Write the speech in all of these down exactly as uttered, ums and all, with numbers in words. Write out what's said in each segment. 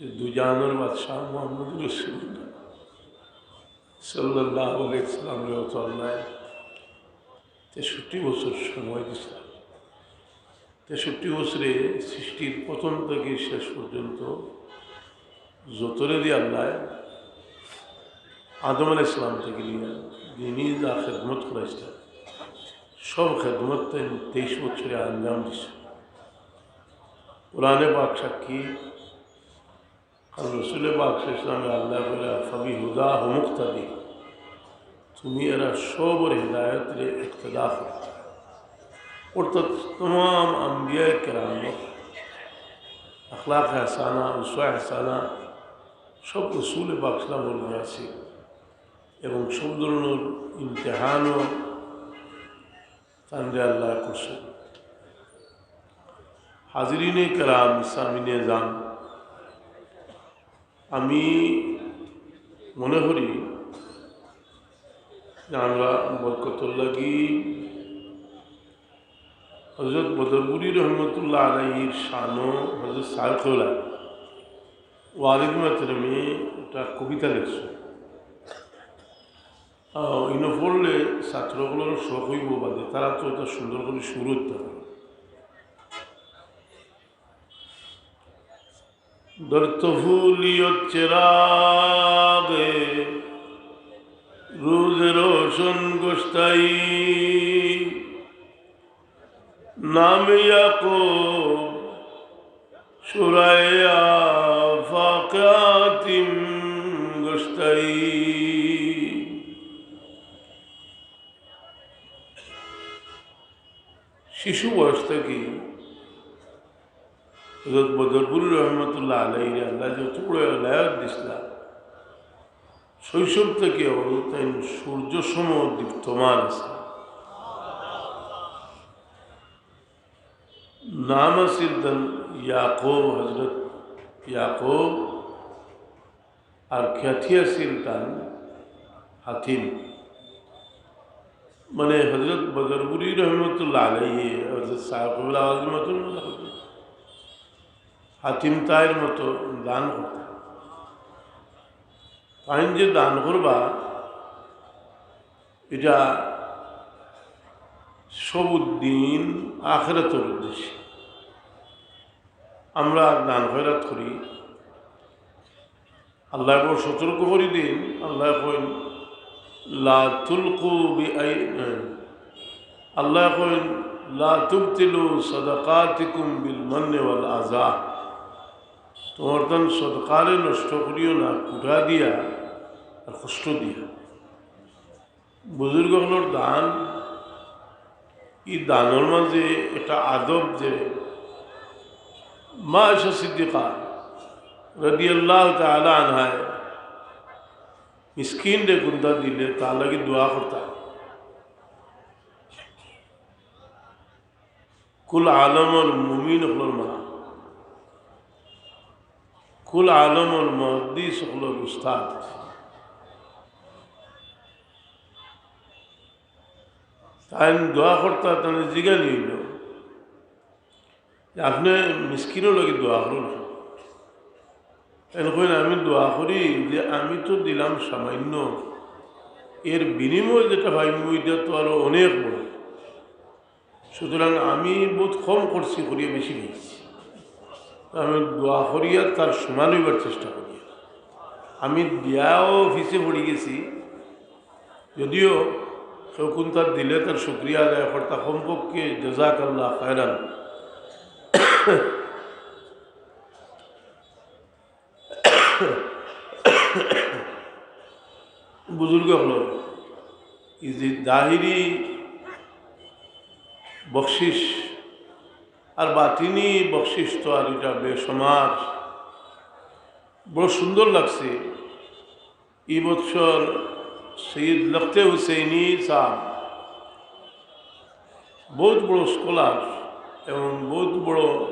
দুজাহানর বাদশাহ মুহাম্মদ রাসূলুল্লাহ সাল্লাল্লাহু আলাইহি ওয়াসাল্লামরে অত আল্লায় তেষট্টি বছর সময় দিছলা। তেষট্টি বছরে সৃষ্টির প্রথম থাকি শেষ পর্যন্ত যতরে দি আল্লায় আদম আলাইহিস সালাম থাকি নিয়া দিনি যা খেদমত করাইছলা, সব খেদমত তাইন তেইশ বছরে আঞ্জাম দিছলা। কোরআনে পাক সাক্ষী, আর রসুলে পাক সাল্লাল্লাহু আলাইহি ওয়াসাল্লামে আল্লায় কইরা, "ফাবিহুদাহুম ইক্তাদি।" তুমি এরা সবর হেদায়তরে ইক্তেদা করো। অর্থাৎ তমাম আম্বিয়ায়ে কেরামর আখলাক হাসানা, উসওয়া হাসানা সব রসুলে পাক সাল্লাল্লাহু আলাইহি ওয়াসাল্লামর উপরে আছে এবং সব ধরনর ইমতিহানও তানরে আল্লায় করছইন। হাজিরিনে কেরাম, সামিনে জান, আমি মনে করি যে আমরা বরকতর লাগি হযরত বদরপুরী রহমতুল্লাহ আলাইহির শানো হযরত ছাহেব কিবলা ওয়ালিদ মাতরমে একটা কবিতা লেখছইন। আহ, ইনো পড়লে ছাত্র অকলর শখ অইবো বাদে, তারা তো এটা সুন্দর করি সুর করতা পারবা। در طفولیت چراغ روز روشن گشتئی، نام یعقوب شورای آفاق حاتم گشتئی۔ শিশু বয়স থাকি হযরত বদরপুরী রহমতুল্লাহ আলাইহিরে আল্লায় যে অত বড় হেদায়ত দিছলা, শৈশব থাকি অউ তাইন সূর্য সম দীপ্তমান আছে। নাম আছিল তান ইয়াকুব, হযরত ইয়াকুব, আর খ্যাতি আছিল তান হাতিম। মানে হযরত বদরপুরী রহমতুল্লাহ আলাইহি, হযরত ছাহেব কিবলা ওয়ালিদ মাতরমে হাতিম তাইর মতো দান করতা। তাইন যে দান করবা, এটা সবুদ্দিন আখিরাতর উদ্দেশ্যে। আমরা দান খয়রাত করি, আল্লায় বড় সতর্ক করি দেইন। আল্লায় কইন, "লা তুলকু বিআই-," আল্লায় কইন, "লা তুবতিলু সাদাকাতিকুম বিল মান্নি ওয়াল আযা।" তুমরা তান সদকারে নষ্ট করিও না, কুটা দিয়া আর কষ্ট দিয়া। বুজুর্গ অকলর দান, ই দানর মাঝে একটা আদব যে মা আয়েশা সিদ্দিকা রাদিয়াল্লাহু তাআলা আনহায় মিসকিনরে কুন্তা দিলে তার লাগি দোয়া করতা। কুল আলমর মুমিন অকলর মা, কুল আলমর মুহাদ্দিস অকলর উস্তাদ। তাইন দোয়া করতা, তাইন জিগানি অইলো যে, "আপনে মিসকিনর লাগি দোয়া করইন।" তাইন কইন, "আমি দোয়া করি যে আমি তো দিলাম সামান্য, এর বিনিময়ে যেটা পাইমু, এটা তো আরো অনেক বড়।" সুতরাং আমি বউত কম করছি, করিয়া বেশি পাইছি। আমি দোয়া করিয়া তার সমান অইবার চেষ্টা করি। আমি দিয়াও পিছে পড়ি গেছি, যদিও কেউ কুন্তা দিলে তার শুকরিয়া আদায় করতা, কমপক্ষে জাযাকাল্লাহু খায়রান। বুজুর্গ অকলর ই যে জাহিরি বখশিশ আর বাতিনি বখশিশ তো আর এটা বেসমার, বড় সুন্দর লাগছে। ই বৎসর সৈয়দ লখতে হুসেনি সাহেব বউত বড় scholar এবং বউত বড়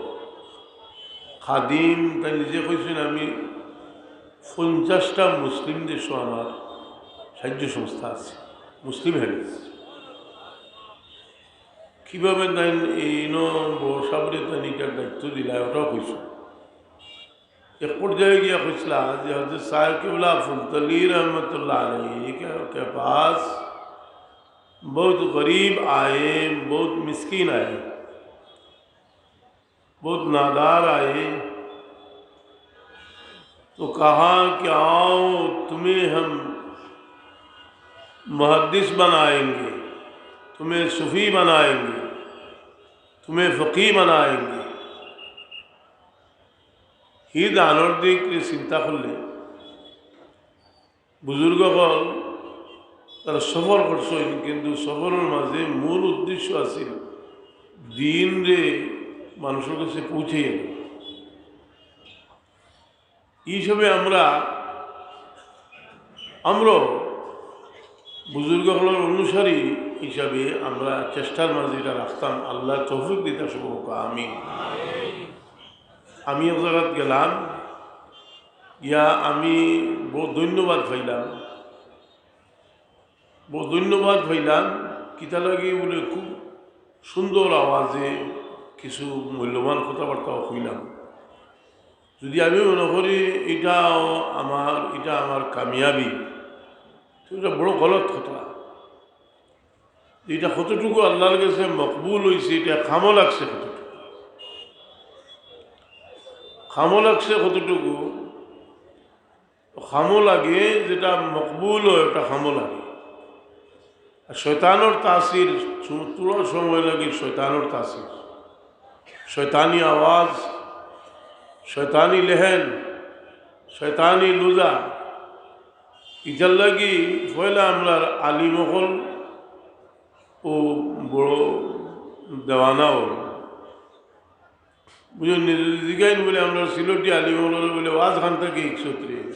খাদিম। তাইন নিজে কইছইন, "আমি পঞ্চাশটা মুসলিম দেশো আমার সাহায্য সংস্থা আছে, মুসলিম হেরিটেজ।" কিভাবে তাইন ইনো বড় সাবরে তাইন ইটার দায়িত্ব দিলা, ওটাও কইছইন। এক পর্যায়ে গিয়া কইছলা যে হযরত সাহেব কিবলা ফুলতলি রহমতুল্লাহ আলাইহি কে, কে পাস বহুত গরিব আয়ে, বহুত মিসকিন আয়ে, বহুত নাদার আয়ে। তো কাহা কি আও তুমে হম মুহাদ্দিস বানায়েঙ্গে, তুমে সুফি বানায়েঙ্গে, তুমে ফকিহ বানায়েঙ্গে। হি দানর দিক চিন্তা করলে বুজুর্গ অকল তারা সফর করছইন, কিন্তু সফরর মাঝে মূল উদ্দেশ্য আছিল দিনরে মানুষর কাছে পৌঁছাইয়া দেওয়া। ই হিসাবে আমরা, আমরা বুজুর্গ অকলর অনুসারী হিসাবে আমরা চেষ্টার মাঝে ইটা রাখতাম। আল্লায় তৌফিক দিতা সবরে, আমিন। আমি এক জাগাত গেলাম, গিয়া আমি বহুত ধন্যবাদ পাইলাম, বহুত ধন্যবাদ পাইলাম। কিতা লাগি বুলে, খুব সুন্দর আওয়াজে কিছু মূল্যবান কথাবার্তাও কইলাম। যদি আমি মনে করি ইটাও আমার, ইটা আমার কামিয়াবি, তো ইটা বড় গলত কথা। ইটা কতটুকু আল্লার গেছে মকবুল অইছে, ইটা কামো লাগছে কতটুকু, কামো লাগছে কতটুকু। কামো লাগে, যেটা মকবুল অয়, ওটা কামো লাগে। আর শয়তানর তাসির, থু-, থুড়া সময় লাগে শয়তানর তাসির, শয়তানি আওয়াজ, শয়তানি লেহেন, শয়তানি লুজা। ইটার লাগি পয়লা আমরার আলিম অকল ও বড় দেওয়ানা অইল। বুঝছইন নি? যদি জিগাইন বুলে, আমরার সিলটি আলিম অকলরে বুলে, ওয়াজ খান থাকি হিকছত রে,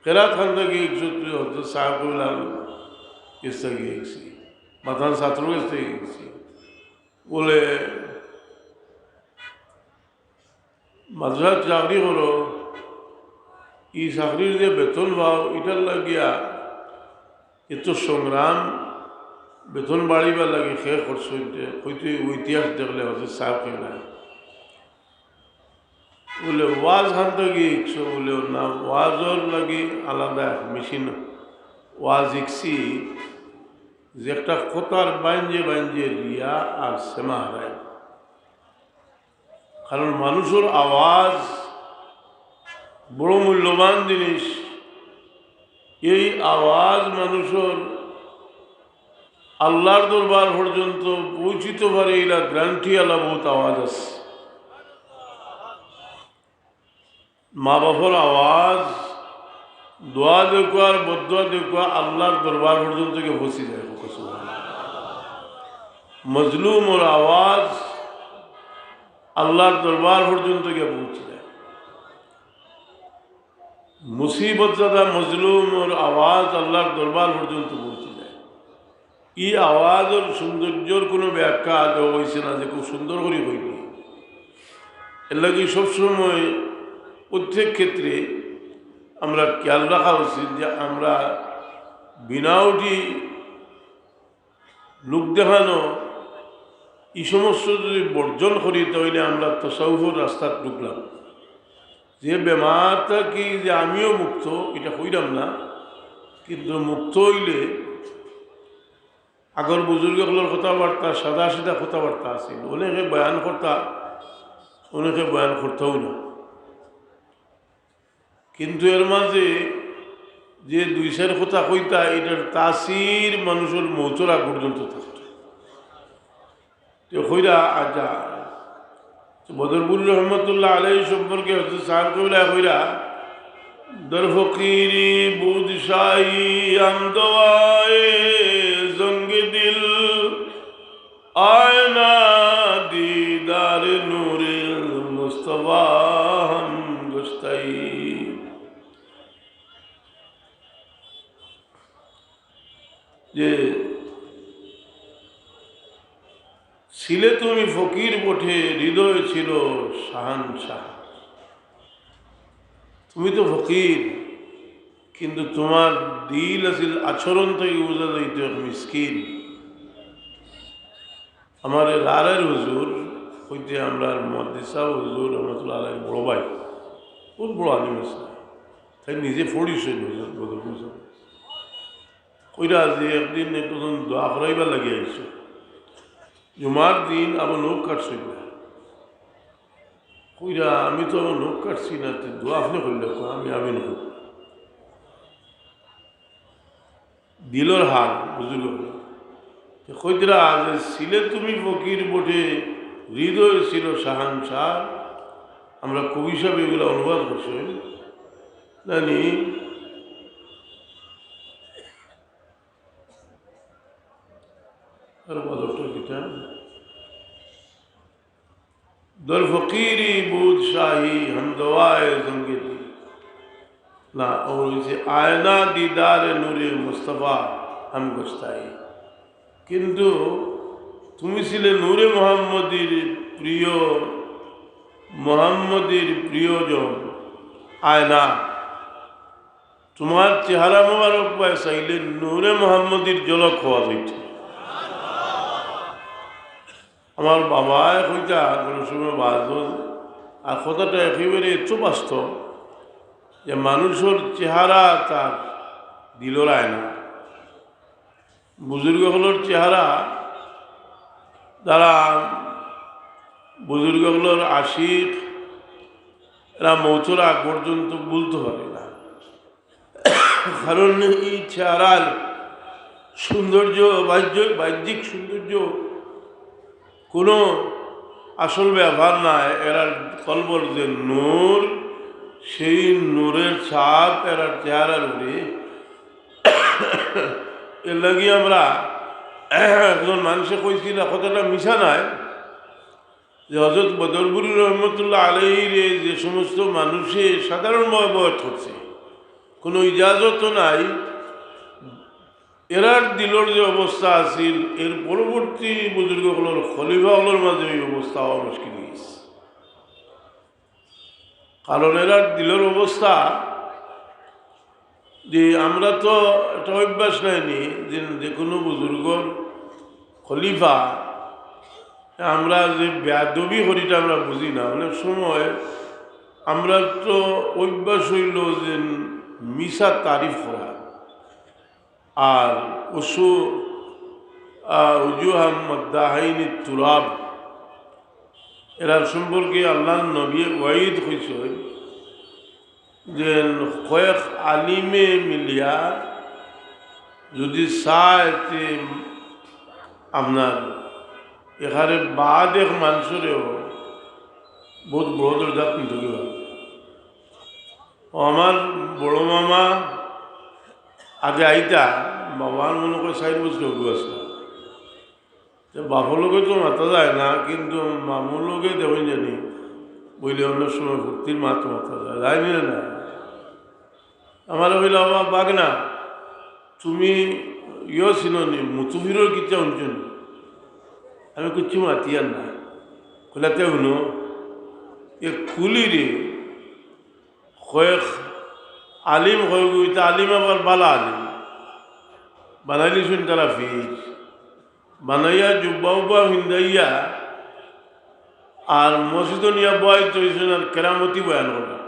কেরাত খান থাকি হিকছত রে, হযরত সাহেব কিবলার গেছ থাকি হিকছি, মাতান ছাত্রর গেছ থাকি হিকছি। বুলে, মাদ্রাসাত চাকরি করো, ই চাকরির যে বেতন পাও, ইটার লাগিয়া এত সংগ্রাম, বেতন বাড়িবার লাগি কে করছইন তে, কইতে অউ ইতিহাস দেখলে হযরত সাহেব কিবলা। বুলে, ওয়াজ খান থাকি হিকছো? বুলে, না, ওয়াজর লাগি আলাদা এক মেশিন ওয়াজ হিকছি, যে একটা কথার বাইঞ্জে বাইঞ্জে রিয়া আর সেমা হারায়। কারণ মানুষর আওয়াজ বড় মূল্যবান জিনিস। এই আওয়াজ মানুষর আল্লার দরবার পর্যন্ত পৌঁছিতো পারে, ইলা গ্যারান্টি আলা বহুত আওয়াজ আছে। মা বাপর আওয়াজ, দোয়া দেখো আর বদদোয়া দেখো, আল্লার দরবার পর্যন্ত গিয়া পৌঁছি যায়। মজলুমর আওয়াজ আল্লার দরবার পর্যন্ত গিয়া পৌঁছি যায়। মুসিবতজাদা মজলুমর আওয়াজ আল্লার দরবার পর্যন্ত পৌঁছি যায়। ই আওয়াজর সৌন্দর্যর কোনো ব্যাখ্যা দেওয়া অইছে না যে খুব সুন্দর করি কইবে। এর লাগি সবসময় প্রত্যেক ক্ষেত্রে আমরা খেয়াল রাখা উচিত যে আমরা বিনাউটি লোক দেখানো, ই সমস্ত যদি বর্জন করি, তাইলে আমরা তসাউফর রাস্তাত ঢুকলাম। যে বেমার থাকি যে আমিও মুক্ত, ইটা কইরাম না, কিন্তু মুক্ত অইলে আগর বুজুর্গ অকলর কথাবার্তা, সাদা সিধা কথাবার্তা আছিল। অনেকে বয়ান করতা, অনেকে বয়ান করতাও না। কিন্তু এর মাঝে যে দুই চাইর কথা কইতা, ইটার তাসির মানুষর মউতর আগ পর্যন্ত থাকতো। তে কইরা, আচ্ছা, তো বদরপুর রহমতুল্লাহ আলাইহি সম্পর্কে হযরত সাহেব কিবলা কইরা, "در فقیری بود شاهی همدوای زنگ دل، آینه دیدار نور مصطفی هم گشتایی۔" যে ছিলে তুমি ফকির বটে, হৃদয় ছিল শাহানশাহ। তুমি তো ফকির, কিন্তু তোমার দিল আছিল, আচরণ থাকি বুঝা যাইতো এক মিসকিন। আমার এই লারের হুজুর অইতে আমরার মুহাদ্দিস সাহেব হুজুর রহমতুল্লাহ আলাইহির বড় ভাই। বহুত বড় আলিম আছিল। তাইন নিজে পড়ছইন বদরপুর। কইরা যে একদিন একজন দোয়া করাইবার লাগি আইছে। জুমার দিন আমার নখ কাটছইন না। কইরা, "আমি তো আমার নখ কাটছি না, তে দোয়া আপনে করলে কো, আমি আমিন করি।" দিলর হাল বুজুর্গ অকল। তে কইতরা যে ছিলে তুমি ফকির বটে, হৃদয় ছিল শাহানশাহ। আমরা কবি সাহেব এগুলা অনুবাদ করছইন। জানি আর বদরটা কিতা? در فقیری بود شاهی، همدوای زنگ دی۔ না, ও হইছে আয়না দিদারে নূরে মুস্তফা হাম গোস্তাই। কিন্তু তুমি ছিলে নূরে মোহাম্মদীর প্রিয়, মোহাম্মদীর প্রিয়জন আয়না। তোমার চেহারা মোবারক পায় চাইলে নূরে মোহাম্মদীর ঝলক হওয়া যাইত। আমার বাবায় কইতা কোনো সময় বাজল, আর কথাটা একেবারে এত বাস্তব যে মানুষের চেহারা তার দিলর আয়না। বুজুর্গ অকলর চেহারা, যারা বুজুর্গ অকলর আশিক, এরা মৌতর আগ পর্যন্ত ভুলতে পারে না। কারণ এই চেহারার সৌন্দর্য, বাহ্য-, বাহ্যিক সৌন্দর্য কোনো আসল ব্যাপার নায়। এরার কলবর যে নূর, সেই নূরের ছাপ এরার চেহারার উপরে। এর লাগি আমরা একজন মানুষে কইছিল, কথাটা মিছা নায়, যে হযরত বদরপুরী রহমতুল্লাহ আলাইহিরে যে সমস্ত মানুষে সাধারণভাবে বয়কট করছে, কোনো ইজাজত নাই, এরার দিলর যে অবস্থা আছিল, এর পরবর্তী বুজুর্গ অকলর, খলিফা অকলর মাঝে এই অবস্থা হওয়া মুশকিল হইছে। কারণ এরার দিলর অবস্থা যে আমরা তো একটা অভ্যাস নাইনি যে, যে কোনো বুজুর্গর খলিফা আমরা যে বেয়াদবি করিটা আমরা বুঝি না। অনেক সময় আমরা তো অভ্যাস হইল যে মিছা তারিফ করা। আর উসু, আহ, উজুহাম মাদ্দাহাইনি তুরাব, এরার সম্পর্কে আল্লাহর নবী ওয়াইদ কইছে যে কয়েক আলিমে মিলিয়া যদি চায় তে আপনার এখানে বাদ এক মানুষরেও বহুত বড় দরজাত নিতে পারে। ও আমার বড় মামা আগে আইতা, বাবার মনে করে ষাট বছর হবু আছে। তো বাপর লগে তো মাতা যায় না, কিন্তু মামুর লগে দেখইন জানি, বইলে অনেক সময় ফুর্তির মাত মাতা যায়, যায়নি না? আমারে কইলা, "বাবা, বাগনা, তুমি ইয়ো চিনো নি, মুতুফিরর কিচ্ছা হুনছো নি?" আমি কিচ্ছু মাতিয়ার না। কইলা, "তে হুনো, এ কুলিরে কয়েক আলিম, কয়েক ইতা আলিম আবার বালা আলিম, বানাইলিছইন তারা ফিজ, বানাইয়া জুব্বা উব্বা হিন্দাইয়া আর মসজিদো নিয়া বয়াইত অইছইন আর কেরামতি বয়ান করা।"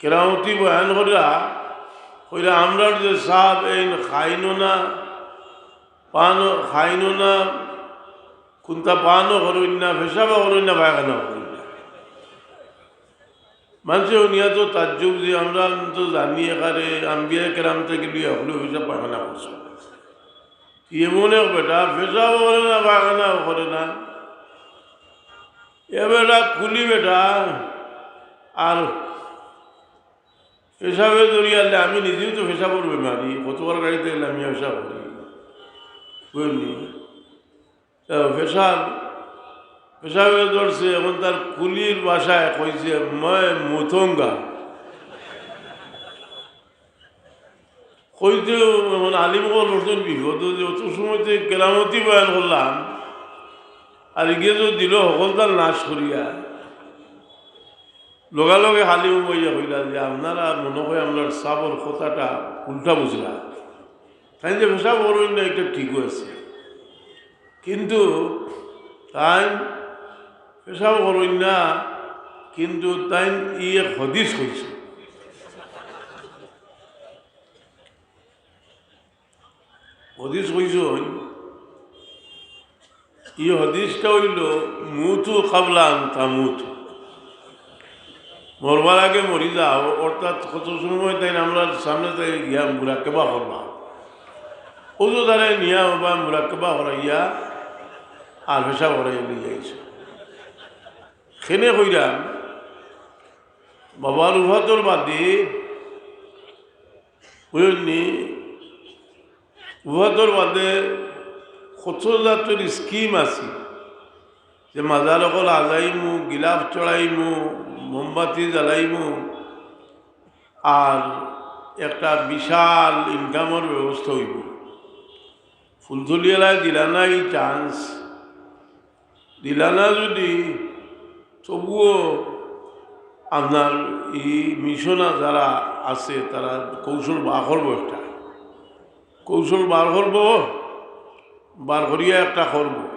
কেরামতি বয়ান করিয়া কইরা, "আমরার যে সাব এইন খাইনও না, পানও খাইনও না, কুন্তা পানও করইন না, পেশাবও করইন না, পায়খানাও করইন না।" মানষে হুনিয়া তো তাজ্জুব যে আমরা তো জানি এখানে আম্বিয়া কেরাম থাকি লইয়া হকলে পেশাব পায়খানা করছে। এমন এক বেটা পেশাবও করে না, পায়খানাও করে না। এ বেটা কুলি বেটা, আর পেশাবে দরিয়ালে আমি নিজেও তো পেশাবর বেমারি, কতবার গাড়িতে গেলে আমি পেশাব করি, বুঝলি? তো পেশাব, পেশাবে ধরছে, এখন তার কুলির ভাষায় কইছে, "মই মুথঙ্গা।" কইতেও এখন আলিম অকল অর্জন বিপদ, যে অত সময় তো কেরামতি বয়ান করলাম, আর ইগে তো দিল হকলতার নাশ করিয়া। লগে লগে আলিম বইয়া কইলা যে, "আপনারা মনে হয় আমরার সাবর কথাটা উল্টা বুঝলা।" তাইন যে পেশাব করইন না, এটা ঠিক আছে, কিন্তু তাইন পেশাব করইন না, কিন্তু তাইন ই এক হাদিস কইছইন। হাদিস কইছইন, ই হাদিসটা অইলো, "মুতু কাবলা আন তামুতু।" মরবার আগে মরি যাও, অর্থাৎ কত সময় তাইন আমরার সামনে তাইন গিয়া মুরাকাবা করবা। অজুদারে নিয়া অউবা মুরাকাবা করাইয়া আর পেশাব করাইয়া লইয়া আইছো। কেনে কইরাম, বাবার ওফাতর বাদে, বুঝছইন নি, ওফাতর বাদে কত জাতর scheme আছে যে মাজার অকল সাজাইমু, গিলাফ চড়াইমু, মোমবাতি জ্বালাইমু, আর একটা বিশাল ইনকামর ব্যবস্থা অইবো। ফুলতলি এলায় দিলা না ই chance, দিলা না যুদি, তবুও আপনার ই মিশনা যারা আছে, তারা কৌশল বার করবো একটা। কৌশল বার করবো, বার করিয়া একটা করবো।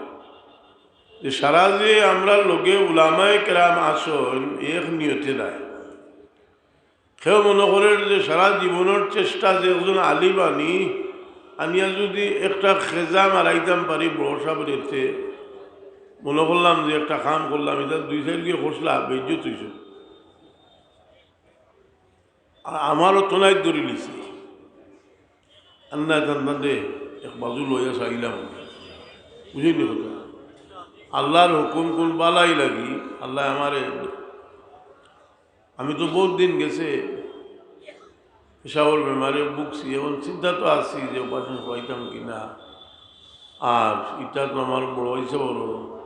যে সারা যে আমরার লগে উলামায়ে কেরাম আছইন, এক নিয়তে নাই। কেউ মনো করের যে সারা জীবনর চেষ্টা যে একজন আলিম আনি, আনিয়া যুদি একটা খেজা মারাইতাম পারি বড় সাবরে তে, মনো করলাম যে একটা কাম করলাম, ইটা দুই চাইর গিয়ে খসলা, বেইজ্জত অইছে। আর আমারও তোনাই ধরি লিছে। আন্না জান্নাতে এক বাজু লইয়া চাইলাম। বুঝছইন নি কথা? আল্লার হুকুম কুন বালাই লাগি, আল্লায় আমারে আমি তো বউত দিন গেছে পেশাবর বেমারে ভুগছি, এখন চিন্তা তো আছি যে operation করাইতাম কি না। আর ইটা তো আমার বড় ভাইসাবরও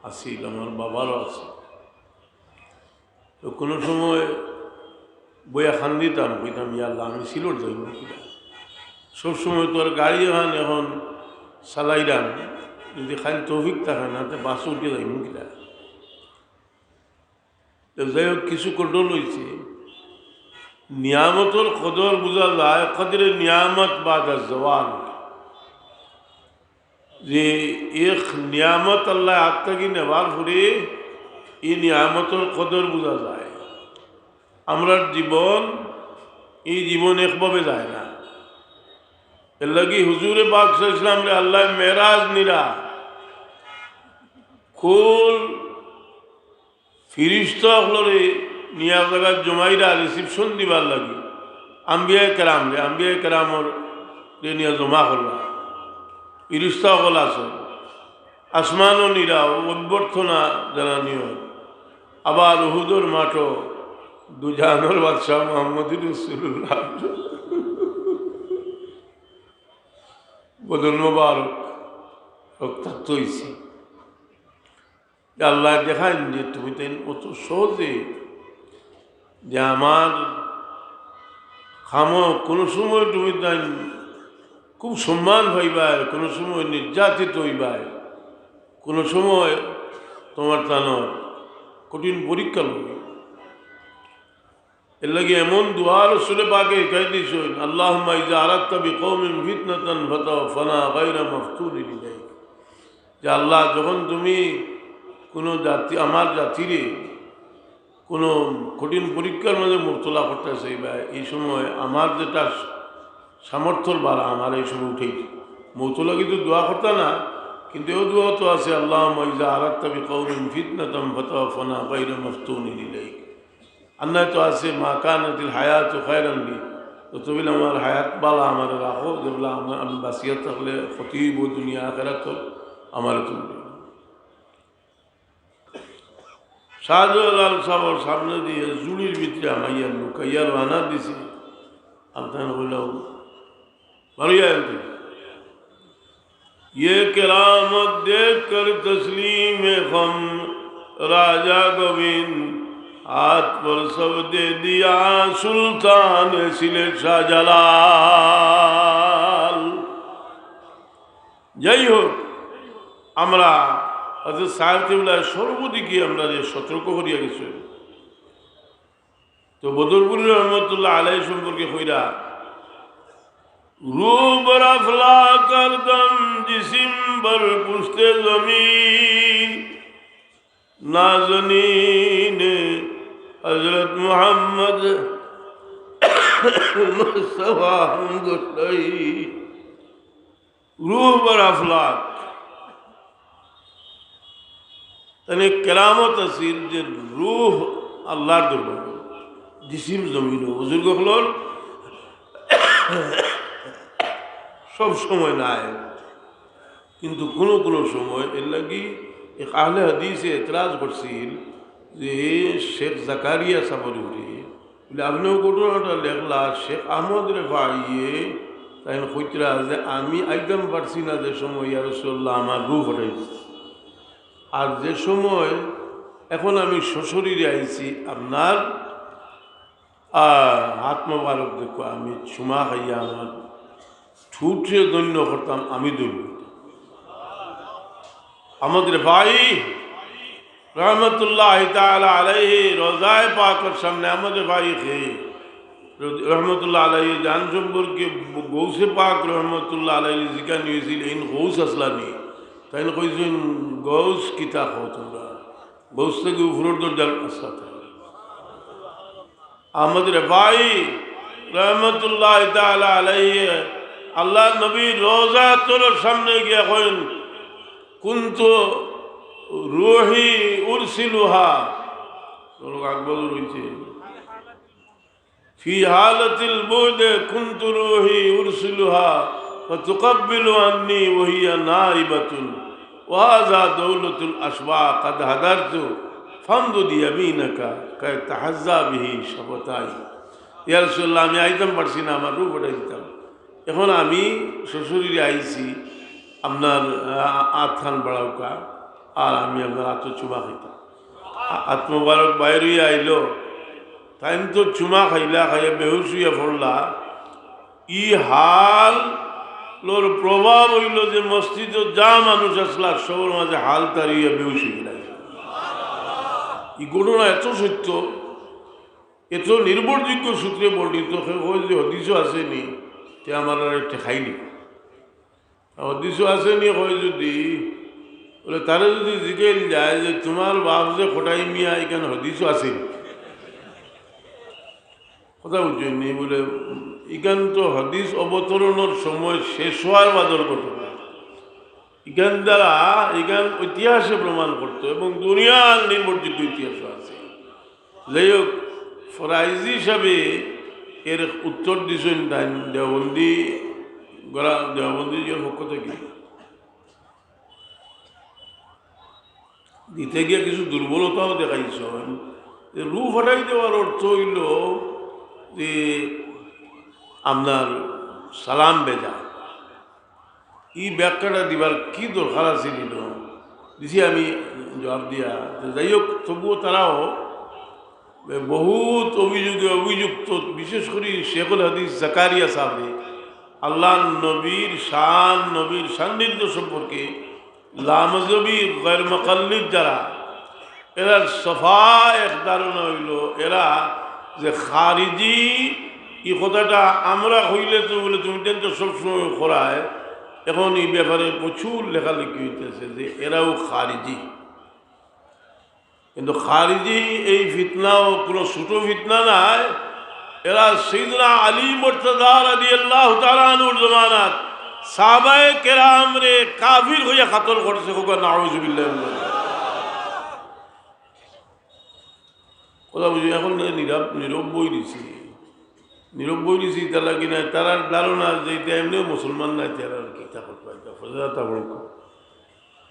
আছিল, আমার বাবারও আছিল। তো কুনু সময় বইয়া কান্দিতাম, কইতাম, "ইয়া আল্লাহ, আমি সিলট যাইমু কিলা?" সব সময় তো আর গাড়ি অখান এখন চালাইরাম, যুদি খালি তৌফিক থাকে না, তে বাসো উঠিয়া যাইমু কিলা? তো যাই হোক, কিছু control অইছে। নিয়ামতর কদর বুঝা যায়, কদরে নিয়ামত বাদা জওয়াল। যে এক নিয়ামত আল্লায় আত থাকি নেবার পরে ই নিয়ামতর কদর বুঝা যায়। আমরার জীবন, ই জীবন একভাবে যায় না। এরলাগি হুজুরে পাক সাল্লাল্লাহু আলাইহি ওয়াসাল্লামরে আল্লায় মেরাজ নিরা, কুল ফিরিস্তা অকলরে নিয়া জাগাত জমাইরা reception দিবার লাগি, আম্বিয়ায়ে কেরামরে, আম্বিয়ায়ে কেরামরে নিয়া জমা করলা। ফিরিস্তা অকল আছে, আসমানো নিরা অভ্যর্থনা জানানি অয়। আবার উহুদর মাঠো দুজাহানর বাদশা মুহাম্মদুর রাসূলুল্লাহ বদন মোবারক রক্তাক্ত অইছে। যে আল্লায় দেখাইন যে তুমি তাইন অত সহজে যে আমার কামো কুনু সময় তুমি তাইন খুব সম্মান পাইবায়, কুনু সময় নির্যাতিত অইবায়, কুনু সময় তুমার তানর কঠিন পরীক্ষা লইবো। এরলাগি এমন দোয়া রসুলে পাকে শিখাই দিছইন, "আল্লাহুম্মা ইজা আরাদতা বিকওমিন ফিতনাতান ফাতাওয়াফফানা গায়রা মাফতুনিন ইলাইক।" যে আল্লাহ, যখন তুমি কুনু জাতি, আমার জাতিরে কুনু কঠিন পরীক্ষার মাঝে মুবতলা করতায় চাইবায়, ই সময় আমার যেটা সামর্থ্যর বারা আমার ই সময় উঠাই দিও। মউতর লাগি তো দোয়া করতা না, কিন্তু এও দোয়া তো আছে, "আল্লাহুম্মা ইজা আরাদতা বিকওমিন ফিতনাতান ফাতাওয়াফফানা গায়রা মাফতুনিন ইলাইক।" আর নায় তো আছে, "মা কানাতিল হায়াতু খায়রান লি", যতবিল আমার হায়াত বালা আমারে রাখো, যেবলা আমার, আমি বাঁচিয়া থাকলে ক্ষতি অইবো দুনিয়া আখেরাত, আমারে তুমি শাহজালাল সাবর সামনে দিয়া জুড়ির ভিতরে হামাইয়া লুকাইয়া রওয়ানা দিছে। আর তান কইলা, "বারইয়া আনতে।" "یہ کرامت دیکھ کر تسلیم خم راجا گوند، ہاتھ پر سب دے دیا سلطان سلیٹ شاہ جلال۔" যাই হোক, আমরা হযরত সাহেব কিবলায় সর্বদিকে আমরারে সতর্ক করিয়া গেছইন। তো বদরপুরী রহমতুল্লাহ আলাইহি সম্পর্কে কইরা, "رو بر افلاک ہر دم جسم بر پشت زمین، نازنین حضرت محمد مصطفیٰ ہم گوشت، روح بر افلاک۔ یعنی کرامت আছিল যে রুহ আল্লাহর দরবারো, জিসিম জমিনো। বুজুর্গ অকলর সব সময় নাই, কিন্তু কোনো কোনো সময়। এর লাগি এক আহলে হাদিসে এতরাজ করছিল যে শেখ জাকারিয়া সাহেবর উপরে, বলে, "আপনি ও ঘটনাটা লেখলা, শেখ আহমদ রেফাইয়ে তাইন কইতরা যে আমি আইতাম পারছি না যে সময়, ইয়া রাসূলুল্লাহ, আমার রুহ ফাটাই দিছে। আর যে সময় এখন আমি সশরীরে আইছি, আপনার, আহ, হাত মোবারক দেখো, আমি চুমা খাইয়া আমার ঠুটরে ধন্য করতাম, আমি ধন্য।" আহমদ রেফাই রহমতুল্লাহ তাআলা আলাইহি রওজায়ে পাকর সামনে আহমদ রেফাই খে রহমতুল্লাহ আলাইহি জান সম্পর্কে গৌসে পাক রহমতুল্লাহ আলাইহি জিকানি হইছিল, "ইন গৌস আসলানি?" তাইন কইছইন, "গৌস কিতা কও তোমরা? গৌস থাকি উপরর দরজার আসলা।" আহমদ রেফাই রহমতুল্লাহ তাআলা আলাইহি আল্লাহর নবীর রওজা তোর সামনে গিয়া কইন, "কুনতু রুহি উরসিলুহা।" তোর আকবর রইছে। "ফি হালাতিল বুদ কুনতু রুহি উরসিলুহা ওয়া তুকাব্বিলু আন্নি ওয়া হিয়া নাইবাতুন।" ওয়া হাযা দাউলাতুল আশবাক কাদ হাদারতু ফামদুদ ইয়ামিনাকা কাই তাহাজ্জা বিহি শাফাতাই। ইয়া রাসূলুল্লাহ, আমি আইতাম পারছি না, আমার রুহ ফাটাই দিতাম। এখন আমি সশরীরে আইছি, আপনার, আ, আতখান বাড়াউক্কা, আর আমি আপনার আতো চুমা খাইতাম। আ-, আত মোবারক বাইর অইয়া আইলো, তাইন তো চুমা খাইলা, খাইয়া বেহুশ অইয়া পড়লা। ই হালর প্রভাব অইলো যে মসজিদো যা মানুষ আসলা, সবর মাঝে হাল তাড়িয়া বেহুশ অইয়া গেলা। ই ঘটনা এত সত্য, এত নির্ভরযোগ্য সূত্রে বর্ণিত, কেউ কয় যে হাদিসো আছে নি, তে আমার আর ঠেকাই নি। হাদিসো আছে নি কয় যদি, বলে, তারে যদি জিকাইল যায় যে, "তোমার বাপ যে কটাই মিয়া, ইখান হাদিসো আছে নি?" কথা বুঝছইন নি? বলে, "ইখান তো হাদিস অবতরণর সময় শেষ অওয়ার বাদর ঘটনা। ইখান দ্বারা, ইখান ইতিহাসে প্রমাণ করতো এবং দুনিয়ার নির্ভরযোগ্য ইতিহাসও আছে।" যাই হোক, ফরাইজি সাবে এর উত্তর দিছইন তাইন দেওবন্দি, গোরা দেওবন্দি এর পক্ষ থাকি। দিতে গিয়া কিছু দুর্বলতাও দেখাইছইন। যে রুহ ফাটাই দেওয়ার অর্থ অইলো যে আপনার সালাম ভেজা। ই ব্যাখ্যাটা দিবার কি দরকার আছিল? দিছি আমি জবাব দিয়া। তো যাই হোক, তবুও তারাও বহুত অভিযোগে অভিযুক্ত, বিশেষ করি শেখুল হাদিস জাকারিয়া সাহেব, আল্লাহর নবীর শান, নবীর সান্নিধ্য সম্পর্কে লামজহবি গয়র মুকাল্লিদ যারা, এরার সাফা এক ধারণা অইলো, এরা যে খারিজি, ই কথাটা আমরা কইলে তো বলে, "তুমি তো সবসময় করায়", এখন ই ব্যাপারে প্রচুর লেখালেখি অইতেছে যে এরাও খারিজি। কিন্তু খারিজি এই ফিতনাও কোনো ছোট ফিতনা নায়। এরা সাইয়েদনা আলী মুর্তজা রাদিয়াল্লাহু তাআলা আনহুর জমানাত সাহাবায়ে কেরামরে কাফির কইয়া কতল করছে, কউক্কা নাউজুবিল্লাহ। কথা বুঝি, এখন নীরব, নীরব বই দিছি, নীরব বই দিছি, তারা কি না, তারার ধারণা যে এটা এমনিও মুসলমান নায়, তারা আর কি তা করতে পারে, তা ফজরা তা বড়।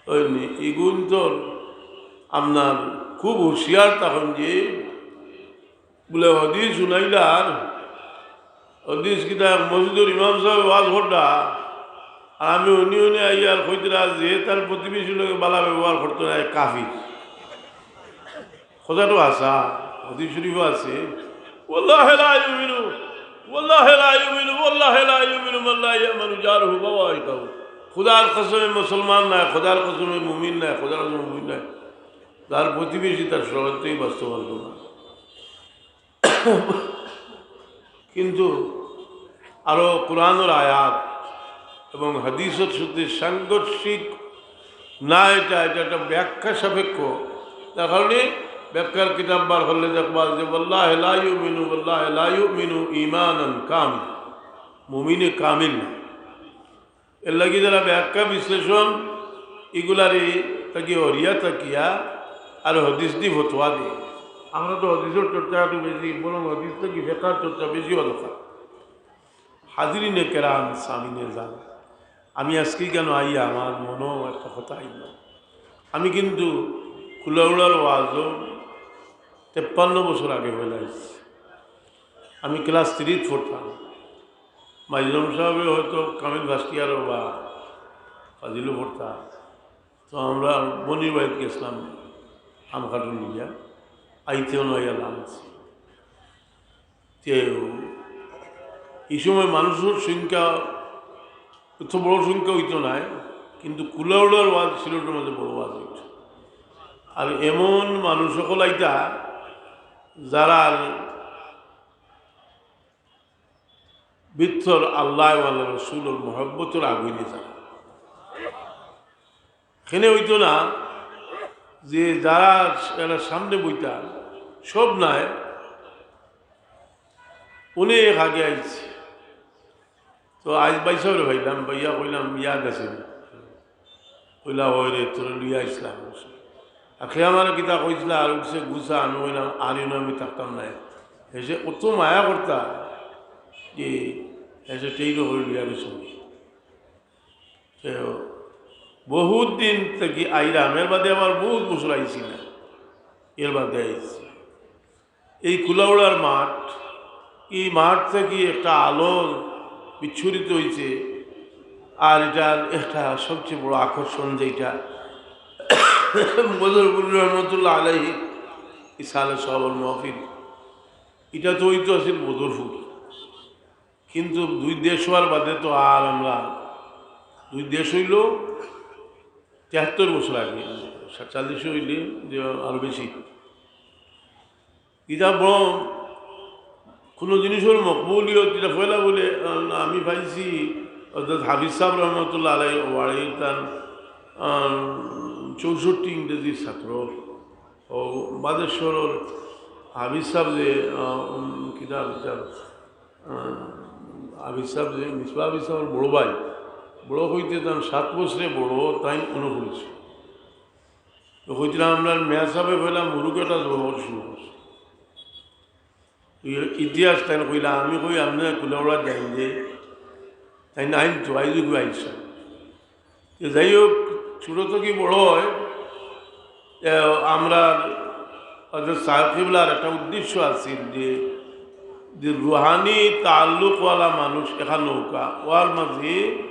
ওই নি-, ইগুন তো আপনার খুব হুঁশিয়ার তখন যে বলে, হাদিস শুনাইলার, হাদিস কিতা মসজিদর ইমাম সাহেব ওয়াজ কররা, আর আমি উনি উনি আইয়ার কইতরা যে তার প্রতিবেশীর লগে ভালা ব্যবহার করতো না, এক কাফির। কথাটা হাছা, হাদিস শরীফও আছে, "ওয়াল্লাহি লা ইউমিনু, ওয়াল্লাহি লা ইউমিনু, ওয়াল্লাহি লা ইউমিনু মান লা ইয়ামানু জারুহু বাওয়াইকাহু।" খোদার কসমে মুসলমান নায়, খোদার কসমে মুমিন নায়, খোদার কসমে মুমিন নায়, যার প্রতিবেশী তার সঙ্গে বাস্তবায়ন করবে। কিন্তু আরো কোরআনর আয়াত এবং হাদিসর সাথে সাংঘর্ষিক না, এটা, এটা একটা ব্যাখ্যা সাপেক্ষ। তার কারণে ব্যাখ্যার কিতাব বার করলে দেখবা যে "ওয়াল্লাহি লা ইউমিনু, ওয়াল্লাহি লা ইউমিনু ঈমানান কামিল", মুমিনে কামিল না। এর লাগি যারা ব্যাখ্যা বিশ্লেষণ ইগুলারে তাকি হরিয়া থাকিয়া আর হাদিস দি ফতোয়া দেয়। আমরা তো হাদিসর চর্চা একটু বেশি, বরং হাদিস থাকি ফেকার চর্চা বেশি অওয়া দরকার। হাজিরিনে কেরাম, সামিনে জান, আমি আজকে কেন আইয়া আমার মনো একটা কথা আইল। আমি কিন্তু কুলাউড়ার ওয়াজও তেপ্পান্ন বছর আগে হয়ে লাগছে। আমি ক্লাস থ্রিত পড়তাম। মাইজম সাহেবে হয়তো কামিল ফার্স্ট ইয়ারও বা ফাজিলও পড়তাম। তো আমরা বনির বাড়িত গেছিলাম আম কাটুন নিয়া, আইতেও নয় লাগছে। তে এই সময় মানুষর সংখ্যা অত বড় সংখ্যা হইতো নায়, কিন্তু কুলাউড়ার ওয়াজ সিলেটর মাঝে বড় ওয়াজ হইতো। আর এমন মানুষ সকল আইতা যারা ভিতর আল্লাহ ওয়ালা রসুলর মহব্বতর আগুনে যারা। এখানে হইতো না যে যারা এরা সামনে বইতা, সব নাই, অনেক আগে আইছে। তো আইজ বাইসাবরে পাইলাম, বাইয়া কইলাম, "ইয়াদ আছে নি?" কইলা, "ওই রে, তোরে লইয়া আইসলাম।" আর সে আমার কিতা কইসলা, আর উঠছে গুছা, আমি কইলাম, "আর ইনো আমি থাকতাম না।" এসে কত মায়া করতা যে এসে ট্রেইনো করে লইয়া গেছে। তো বহুত দিন থাকি আইলাম, এর বাদে আমার বহুত বছর আইছি না, এর বাদে আইছি। এই কুলাউড়ার মাঠ, এই মাঠ থাকি একটা আলো বিচ্ছুরিত হইছে। আর এটার একটা সবচেয়ে বড় আকর্ষণ যেটা, বদরপুর রহমতুল্লাহ আলাইহি ইসালে সওয়াবর মাহফিল, এটা তো হইতো আছিল বদরপুর, কিন্তু দুই দেশ হওয়ার বাদে তো আর আমরা, দুই দেশ হইল তেহাত্তর বছর আগে, সাতচল্লিশ হইলে যে আরো বেশি। ইটা বড় কোনো জিনিসর মকবুলিয়ত, ইটা পয়লা বলে, আহ, আমি পাইছি হযরত হাফিজ সাহেব রহমতুল্লাহ আলাই ওয়ারি তান, আহ, চৌষট্টি ইংরেজি ছাত্র ও বাদেশ্বরর হাফিজ সাহেব যে, আহ, উম, কিতা হাফিজ সাহেব, আহ, হাফিজ সাহেব যে মিসবা হাফিজ সাহেবর বড় ভাই, বড় হইতে তান সাত বছরে বড়, তাই অনুকূল ছিল। তো কইছিলাম, "আমরা মেয়া সাহেবে কইলাম, মুরুগ একটা জবর শুরু করছে।" ই-, ইতিহাস তাই কইলা, আমি কই, "আপনি কুলাউড়া যাইন যে, তাই না আইন তো, আইজ কই আইসা।" তো যাই হোক, ছোট থাকি বড় হয়, এ, আমরা হযরত সাহেব কিবলার একটা উদ্দেশ্য আছিল যে, যে রুহানি তাল্লুকওয়ালা মানুষ এখান নৌকা, ওয়ার মাঝে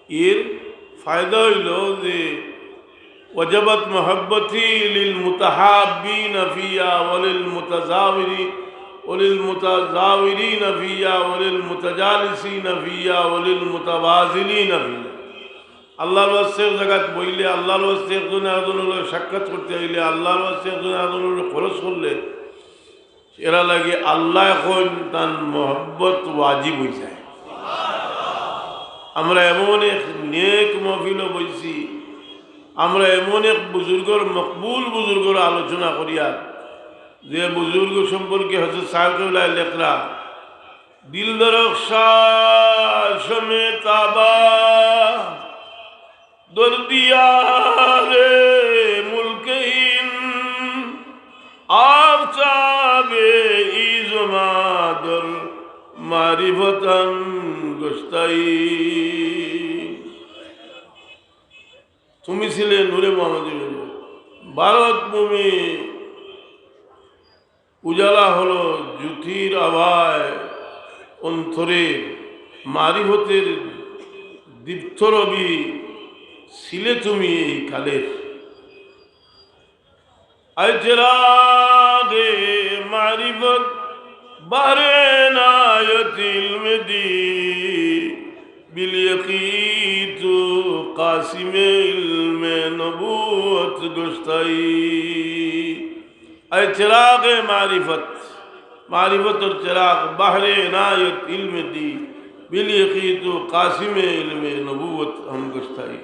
এর ফায়দা হইল যে, "ওয়াজাবাত মুহাব্বতি লিল মুতাহাব্বিনা ফিয়া ওয়া লিল মুতাজাওয়ারি-, ওয়া লিল মুতাজাওয়ারিনা ফিয়া ওয়া লিল মুতাজালিসিনা ফিয়া ওয়া লিল মুতাবাজিলিনা ফিয়া।" আল্লাহর ওয়াস্তে এক জায়গাত বইলে, আল্লাহর ওয়াস্তে একজন আরেকজনর লগে সাক্ষাৎ করতে হইলে, আল্লাহর ওয়াস্তে একজন আরেকজনর লগে খরচ করলে, এরা লাগে আল্লাহ এখন তান মহব্বত ওয়াজিব হয়ে যায়। আমরা এমন এক নেক মহফিলও বইছি, আমরা এমন এক বুজুর্গর, মকবুল বুজুর্গর আলোচনা করিয়া, যে বুজুর্গ সম্পর্কে হযরত সাহেব কিবলায় লেখরা, "দিল দরখশা সমে তাবা দর দিয়ারে মুলকহীন, আফতাবে ইজমা দর মারিফতান গস্তাই।" তুমি ছিলে নূরে মোহাম্মদী নূর। ভারত ভূমি উজালা হলো জ্যোতির আভায় অন্তরে, মারিফতের দীপ্ত রবি ছিলে তুমি এই কালের। اے چراغ معرفت بحر عنایت علم دی، بالیقین تو قاسم علم نبوت گشتئی۔ اے چراغ معرفت، معرفتر چراغ، بحر عنایت علم دی، بالیقین تو قاسم علم نبوت ہم گشتئی۔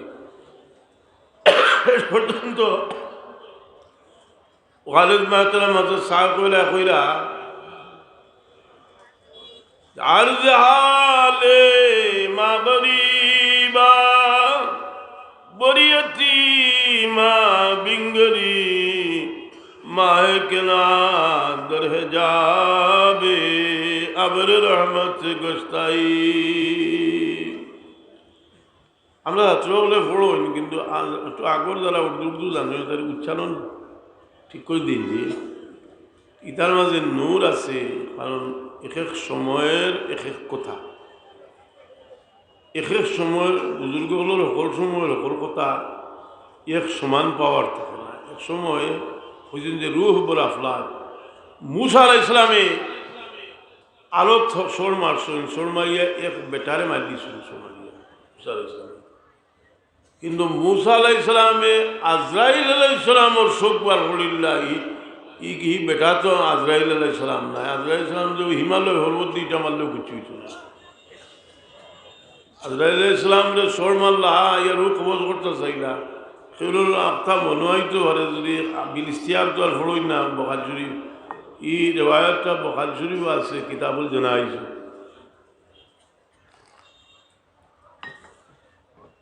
শেষ পর্যন্ত ওয়ালিদ মাহতারাম হযরত সাহেব কইলা কইরা, "আরজ হালে মা গরিবা, বড়ি ইয়তিমা বিন গরি, মাহে কে না দের হে যাবে, আবরে রহমত গস্তাই।" আমরা ছাত্র হকলে পড়ইন, কিন্তু আ-, একটু আগর যারা উর্দু উর্দু জানইন, তার উচ্চারণ ঠিক করি দিন যে ইতার মাঝে নূর আছে, কারণ এক এক সময়ের এক এক কথা, এক এক সময়ের বুজুর্গ হকলর হকল সময়ের হকল কথা এক সমান পাওয়ার থাকে না। এক সময় ওই দিন যে রুহ বলা আফলাক, মুসা আলাইহিস সালামে আলো থ-, সর মারছইন, সর মারিয়া এক বেটারে মারি দিছইন, সর মারিয়া মুসা আলাইহিস সালামে। কিন্তু মুসা আলাইহিস সালামে আজরাইল আলাইহিস সালামর চোখ বার করিল্লা, ই, ই কি বেটা তো আজরাইল আলাইহিস সালাম নায়। আজরাইল সালাম যে হিমালয় পর্বত দুইটা মারলেও কিচ্ছু হইতো না। আজরাইল আলাইহিস সালামরে সর মারলা, ইয়া রুহ কবজ করতা চাইলা। কেউর আখতা মনো অইতো পারে যদি বিল ইস্তিয়াব তো আর পড়ইন না বুখারী শরীফ। ই রেওয়ায়াতটা বুখারী শরীফ আছে, কিতাবুল জানাইজ।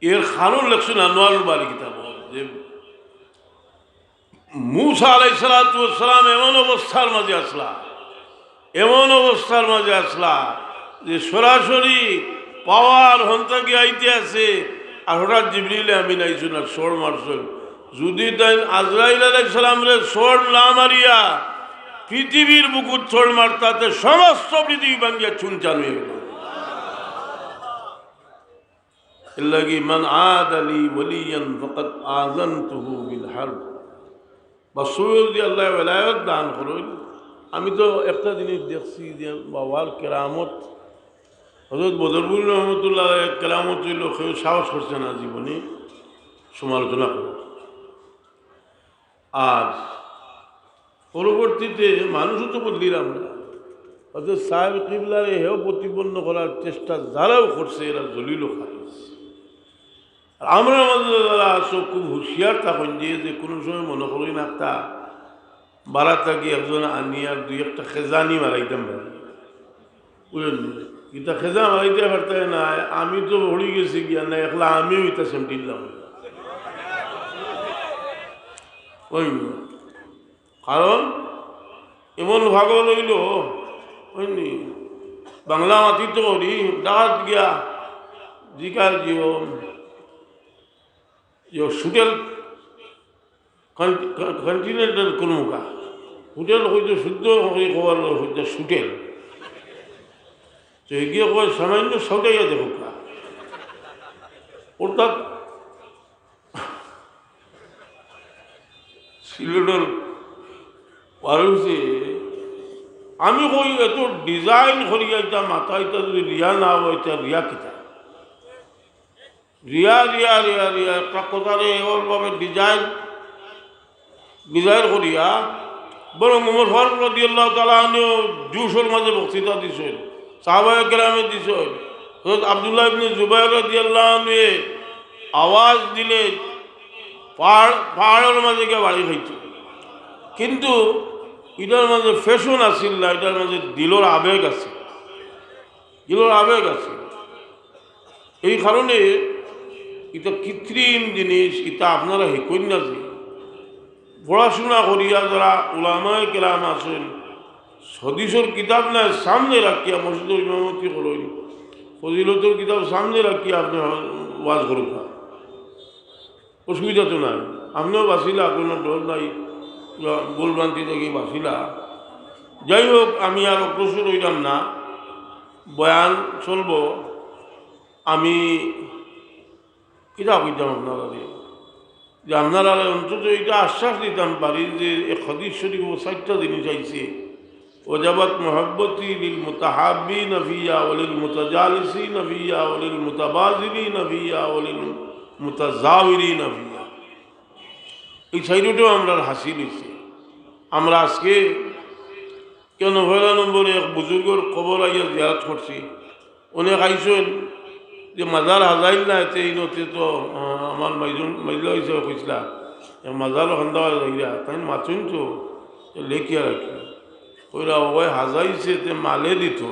এর কারণ লেখছইন আনোয়ারুল বারী কিতাব, যে মুসা আলাইহিস সালাতু ওয়াস সালাম এমন অবস্থার মাঝে আছলা, এমন অবস্থার মাঝে আছলা যে সরাসরি পাওয়ার হন্তা গিয়া আইতে আছে, আর হঠাৎ জিবরিল আমিন আইছইন আর সর মারছইন। যদি তাইন আজরাইল আলাইহিস সালামরে সর না মারিয়া পৃথিবীর বুকুত সর মারতা, তে সমস্ত পৃথিবী ভাঙ্গিয়া চুনচান হইয়া গেল। এর লাগি, "মান আদা লি ওয়ালিয়ান ফাকাদ আযানতুহু বিল হারব।" বা সৈয়দ যদি আল্লাহ বেলায়ত দান করইন, আমি তো একটা জিনিস দেখছি যে বাবার কেরামত, হযরত বদরপুরি রহমতুল্লাহ আলাইহির কেরামত অইল, কেউ সাহস করছে না জীবনে সমালোচনা করে। আর পরবর্তীতে মানুষও তো বদলিলাম না। হযরত সাহেব কিবলারে হেও প্রতিপন্ন করার চেষ্টা যারাও করছে, এরা জলিল ও খারিজ। আর আমরা আমাদের যারা আছো, খুব হুঁশিয়ার থাকইন যে, যে কোনো সময় মনে করইন একটা বাড়া থাকি একজন আনি আর দুই একটা খেজানি মারাইতাম পারি। বুঝলেন? ইটা খেজা মারাইতে পারতে না, আমি তো হরি গেছি গিয়া না, একলা আমিও ইটা সেমটিলাম। ওই কারণ এমন পাগল অইল, বুঝলি? বাংলা মাতিত করি, ডাকাত গিয়া জিকার জিও, জিও সুটেল কন-, কন-, কন্টিনেন্টাল কুনমুকা। হোটেল কইতে শুদ্ধ করি কওয়ার লগে কইতে সুটেল। তো এগিয়ে কয় সামান্য সাউটাইয়া দেখুক্কা। অর্থাৎ সিলেটর পারুসে আমি কই এত ডিজাইন করিয়া ইটা মাথা ইটা যদি রিয়া না হয়, ইটা রিয়া কিতা? রিয়া, রিয়া, রিয়া, রিয়া, একটা কথারে এমনভাবে ডিজাইন, ডিজাইন করিয়া, বরং ওমর ফারুক রাদিয়াল্লাহু তাআলা আনহু জুশর মাঝে বক্তৃতা দিছইন, সাহাবায়ে কেরামে দিছইন, হযরত আব্দুল্লাহ ইবনে জুবাইর রাদিয়াল্লাহু আনহু আওয়াজ দিলে পাহাড়, পাহাড়র মাঝে গিয়া বাড়ি খাইতো। কিন্তু ইটার মাঝে ফ্যাশন আছিল না, ইটার মাঝে দিলর আবেগ আছে, দিলর আবেগ আছে। এই কারণে ইটা কৃত্রিম জিনিস, ইটা আপনারা হেকইন না যে। পড়াশোনা করিয়া যারা উলামায়ে কেরাম আছইন, হাদিসর কিতাব নাই সামনে রাখিয়া মসজিদর ইমামতি করইন, ফজিলতর কিতাব সামনে রাখিয়া আপনি ওয়াজ করুক্কা, অসুবিধা তো নাই। আপনিও বাঁচিলা, কোনো ডর নাই, ভুল ভ্রান্তি থাকি বাঁচিলা। যাই হোক, আমি আর অগ্রসর অইলাম না, বয়ান চলবো। আমি কিতা কইতাম আপনারারে, যে আপনারারে অন্তত ইটা আশ্বাস দিতাম পারি যে এক হাদিস শরীফো চাইরটা জিনিস আইছে, "ওয়াজাবাত মুহাব্বতি লিল মুতাহাব্বিনা ফিয়া ওয়া লিল মুতাজালিসিনা ফিয়া ওয়া লিল মুতাবাজিলিনা ফিয়া ওয়া লিল মুতাজাওরিনা ফিয়া।" এই চাইরটাও আমরার হাসিল অইছে। আমরা আজকে কেন পয়লা নম্বরে এক বুজুর্গর কবর আইয়া জিয়ারত করছি। অনেক আইছইন যে মাজার হাজাইল না, এতে ইনতে তো, আহ, আমার মাইজন, মাইজলা হিসাবে কইছিলা, এক মাজারও খান্দা অইয়া যাইরা, তাইন মাতছইন তো, লেখিয়া রাখি। কইরা, "ওই হাজাইছে, তে মালে দিত।"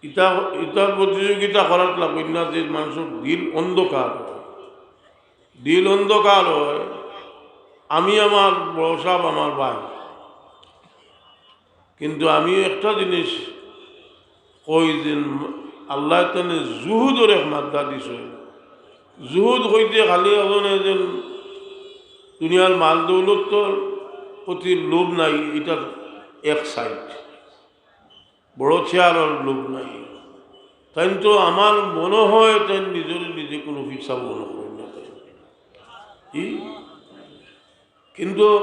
ইটা, ইটা প্রতিযোগিতা করাত লাগবো না যে মানুষর দিল অন্ধকার অয়। দিল অন্ধকার অয়। আমি আমার বড় সাব আমার ভাই, কিন্তু আমি একটা জিনিস কই যে আল্লায় তানে জুহুদর এক মাদ্দা দিছে। জুহুদ কইতে খালি এজনে যেন দুনিয়ার মাল দৌলতর প্রতি লোভ নাই, ইটার এক সাইড। বড় চেয়ারর লোভ নাই। তাইন তো আমার মনো অয় তাইন নিজরে নিজে কুনু ফিরসাব মনো করইন না তাইন। কি? কিন্তু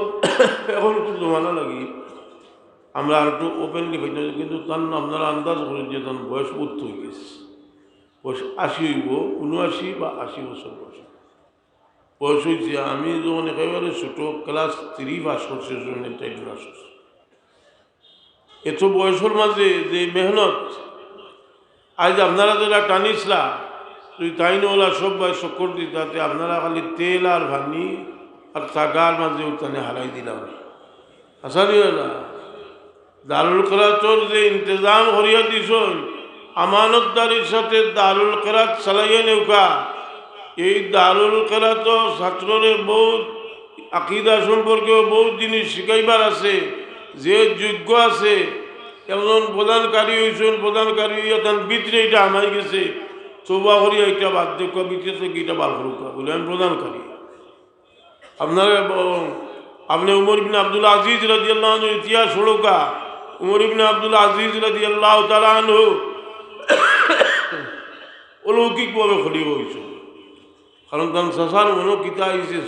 অখন তো জমানা লাগি আমরা আর একটু ওপেনলি কইতাম, কিন্তু তান আপনারা আন্দাজ করইন যে তান বয়স বহুত অই গেছে। বয়স আশি অইবো, ঊনআশি বা আশি বছর বয়স। বয়স অইছে, আমি যখন একেবারে ছোট, ক্লাস থ্রি পাস করছি, যখন এই টাইপর আসছে। এত বয়সর মাঝে যে মেহনত, আইজ আপনারা যেলা টানিছলা, যদি তাইন ওলা সব ভাই চক্কর দিতা, তে আপনারা খালি তেল আর পানি আর তাগার মাঝে উঠানে হারাই দিলাম। আশা দিও না। দারুল কেরাতর যে ইন্তেজাম করিয়া দিছইন, আমানতদারির সাথে দারুল কেরাত চালাইয়া নেউক্কা। এই দারুল কেরাত ছাত্ররে বহুত আকিদা সম্পর্কেও বহুত জিনিস শিখাইবার আছে। যে যোগ্য আছে, একজন প্রদানকারী অইছইন, প্রদানকারী অইয়া তান ভিতরে ইটা হামাই গেছে, তওবা করিয়া ইটা বাদ দেউক্কা, ভিতরে থাকি ইটা বার করউক্কা, বলে, "আমি প্রদানকারী।" আপনারা ব-, আপনে উমর ইবনে আব্দুল আজিজ রাদিয়াল্লাহু আনহুর ইতিহাস পড়উক্কা। উমর ইবনে আব্দুল আজিজ রাদিয়াল্লাহু তাআলা আনহু অলৌকিকভাবে খলিফা অইছইন। কারণ তান চাচার মনো কিতা আইছে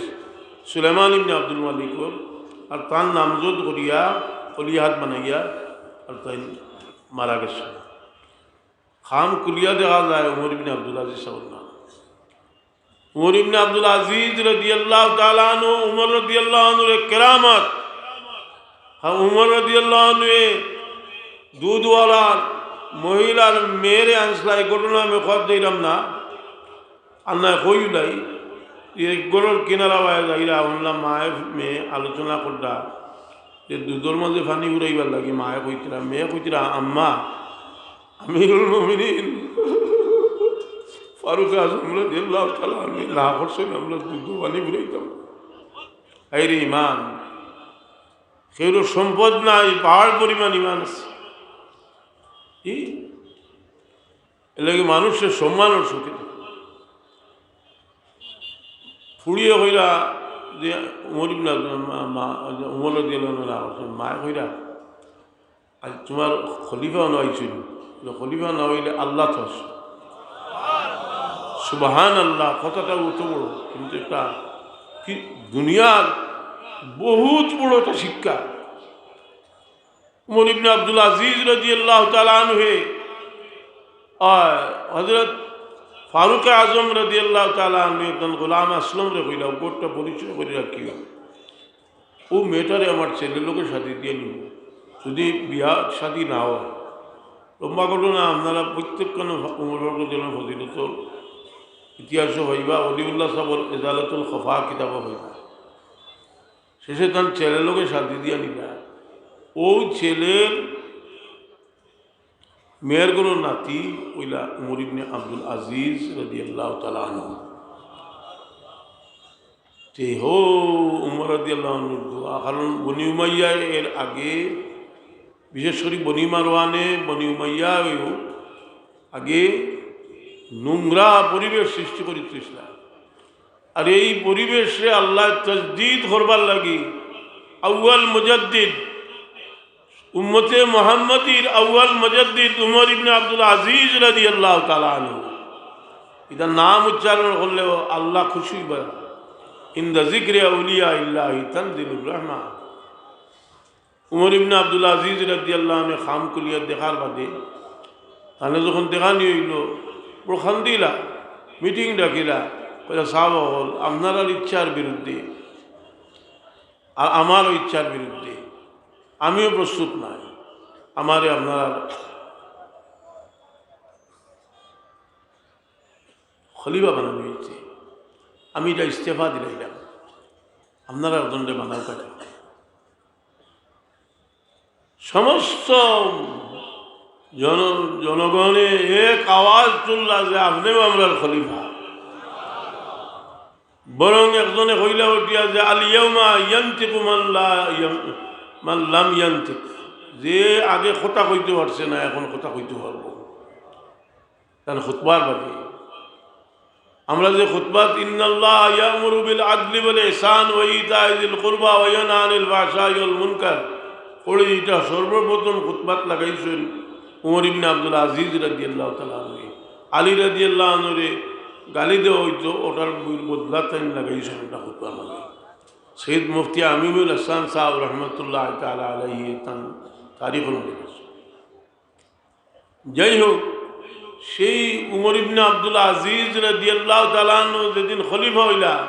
সুলাইমান ইবনে আব্দুল মালিকর, আর তান নামজদ করিয়া অলিহাত বানাইয়া আর তাইন মারা গেছইন। খাম খুলিয়া দেখা যায় উমর ইবনে আব্দুল আজিজ সাবর নাম। উমর ইবনে আব্দুল আজিজ রাদিয়াল্লাহু তাআলা আনহু, উমর রাদিয়াল্লাহু আনহুর এক কেরামত। হ্যাঁ, উমর রাদিয়াল্লাহু আনহু এ দুধওয়ালার মহিলার মেয়েরে আনছলা, এই ঘটনা আমি কওয়াত যাইরাম না, আর না কইলাই, এক ঘরর কিনারা বায় যাইরা, হুনলাম মায়ে মেয়ে আলোচনা কররা যে দুধর মাঝে পানি ফুরাইবার লাগি মায়ে কইতরা, মেয়ে কইতরা, "আম্মা, আমিরুল মুমিনিন ফারুক আজম রাদিয়াল্লাহু তাআলা আনহু না করছইন, আমরা দুধ পানি ফুরাইতাম।" হায়রে ইমান! কেউর সম্পদ নাই, পাহাড় পরিমাণ ইমান আছে। কি? এর লাগি মানুষের সম্মানর চউখে দেখে। ফুড়িয়ে কইরা যে উমর ইবনে আব্দুল, মা-, মা-, উমর রাদিয়াল্লাহু আনহু না করছইন, মায়ে কইরা, "আইজ তুমার খলিফা অনো আইছইন, খলিফা না অইলে আল্লাহ তো আছে।" সুবহানাল্লাহ, কথাটা অত বড়, কিন্তু একটা কি দুনিয়ার বহুত বড় একটা শিক্ষা। উমর ইবনে আব্দুল আজিজ রাদিয়াল্লাহু তাআলা আনহু, আহ, হযরত ফারুক আজম রাদিয়াল্লাহু তাআলা আনহু একজন গোলাম আসলমরে কইলা, "অউ ঘরটা পরিচয় করি রাখিও। অউ মেয়েটারে আমার ছেলের লগে শাদি দিয়া নিমু, যদি বিয়া শাদি না অয়।" লম্বা ঘটনা, আপনারা প্রত্যেকখান উমর ফারুক রাদিয়াল্লাহু আনহুর ফজিলতর ইতিহাসও পাইবা, অলিউল্লাহ সাবর ইজালাতুল খফা কিতাবও পাইবা। শেষে তান ছেলের লগে শাদি দিয়া নিলা। অউ ছেলের মেয়ের ঘরর নাতি অইলা উমর ইবনে আব্দুল আজিজ রাদিয়াল্লাহু তাআলা আনহু। তে হো উমর রাদিয়াল্লাহু আনহুর দোয়া, কারণ বনি উমাইয়া এর আগে, বিশেষ করি বনি মারওয়ানে, বনি উমাইয়া অউ আগে নোংরা পরিবেশ সৃষ্টি করিতেছিলা। আর এই পরিবেশরে আল্লায় তাজদিদ করবার লাগি আউয়াল মুজাদ্দিদ, উম্মতে মুহাম্মাদির আউয়াল মুজাদ্দিদ উমর ইবনে আব্দুল আজিজ রাদিয়াল্লাহু তাআলা আনহু। ইতার নাম উচ্চারণ করলেও আল্লাহ খুশি অইবা। ইনদা যিকরি আউলিয়া ইল্লাহি তানজিলুর রাহমা। উমর ইবনে আব্দুল আজিজ রাদিয়াল্লাহু আনহু খাম খুলিয়া দেখার বাদে, তানে যখন দেখানি অইলো, বড় কান্দিলা, মিটিং ডাকিলা, কইলা, "সাব অকল, আপনারার ইচ্ছার বিরুদ্ধে আর আমারও ইচ্ছার বিরুদ্ধে, আমিও প্রস্তুত নাই, আমারে আপনারার খলিফা বানানি অইছে, আমি ইটা ইস্তেফা দিলাইলাম, আপনারা একজনরে বানাউক্কা।" সমস্ত জন-, জনগণে এক আওয়াজ তুললা যে আপনেও আমরার খলিফা। বরং একজনে কইলা উঠিয়া যে, "আল ইয়াউমা ইয়ানতিকু মান লা ইয়ান-, মান লাম ইয়ানতিক।" যে আগে কথা কইতে পারছে না, এখন কথা কইতে পারবো। তান খুতবার বাদে আমরা যে খুতবাত, "ইন্নাল্লাহা ইয়া'মুরু বিল আদলি ওয়াল ইহসান ওয়া ইতাই যিল কুরবা ওয়া ইয়ানহা আনিল ফাহশাই ওয়াল মুনকার" পড়ি, ইটা সর্বপ্রথম খুতবাত লাগাইছইন উমর ইবনে আব্দুল আজিজ রাদিয়াল্লাহু তাআলা আনহু। আলী রাদিয়াল্লাহু আনহুরে গালি দেওয়া অইতো, ওটার বদলা তাইন লাগাইছইন ওটা খুতবার মাঝে। সৈয়দ মুফতি আমিনুল হাসান সাহেব রহমতুল্লাহ তাআলা আলাইহি তান তারিখর মাঝে। যাই হোক, সেই উমর ইবনে আব্দুল আজিজ রাদিয়াল্লাহু তাআলা আনহু যেদিন খলিফা অইলা,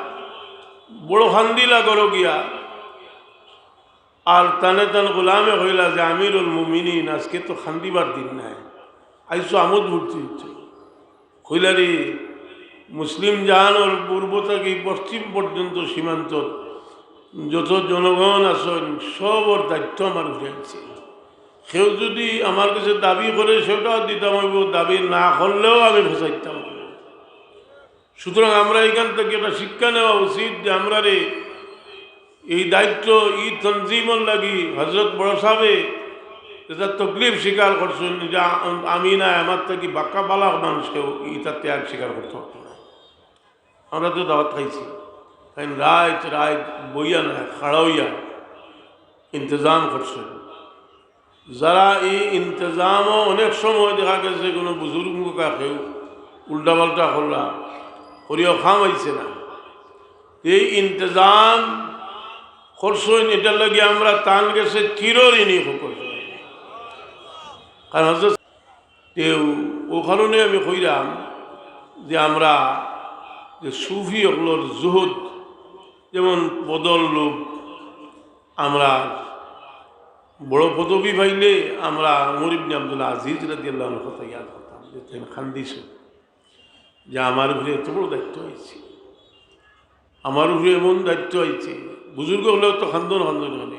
বড় কান্দিলা ঘরো গিয়া, আর তানে তান গোলামে কইলা যে, "আমিরুল মুমিনিন, আজকে তো কান্দিবার দিন নায়, আইজ তো আমোদ ফুর্তি অইতো।" কইলা, "রে, মুসলিম জাহানর পূর্ব থাকি পশ্চিম পর্যন্ত সীমান্ত যত জনগণ আছইন, সবর দায়িত্ব আমার উপরে আইছে। কেউ যদি আমার কাছে দাবি করে, সেটাও দিতাম অইবো, দাবি না করলেও আমি পৌঁছাইতাম অইবো।" সুতরাং আমরা এখান থেকে একটা শিক্ষা নেওয়া উচিত যে আমরারে এই দায়িত্ব, ই তনজিমর লাগি হযরত বড় সাহেবে যেটা তকলিফ স্বীকার করছইন, যে আ-, আমি না, আমার থাকি বাক্কা বালা মানুষ কেউ ইটা ত্যাগ স্বীকার করতে পারতো না। আমরা তো দাওয়াত খাইছি, তাইন রাইত রাইত বইয়া না, খাড়া অইয়া ইন্তজাম করছইন। যারা এই ইন্তজামও অনেক সময় দেখা গেছে কোনো বুজুর্গ কাকেও উল্টাপাল্টা করলা, করিয়াও কাম অইছে না। এই ইন্তজাম করছইন, এটার লাগি আমরা তান গেছে চিরঋণী হকল। কারণ হচ্ছে তেউ, ও কারণে আমি কইরাম যে আমরা যে সুফি অকলর জুহুদ, যেমন পদর লোভ, আমরা বড় পদবি পাইলে আমরা উমর ইবনে আব্দুল আজিজ রাদিয়াল্লাহু আনহুর কথা ইয়াদ করতাম যে তাইন কান্দিছইন যে আমার উপরে এত বড় দায়িত্ব আইছে, আমার উপরে এমন দায়িত্ব আইছে। বুজুর্গ অকলে তো কান্দন কান্দন করে,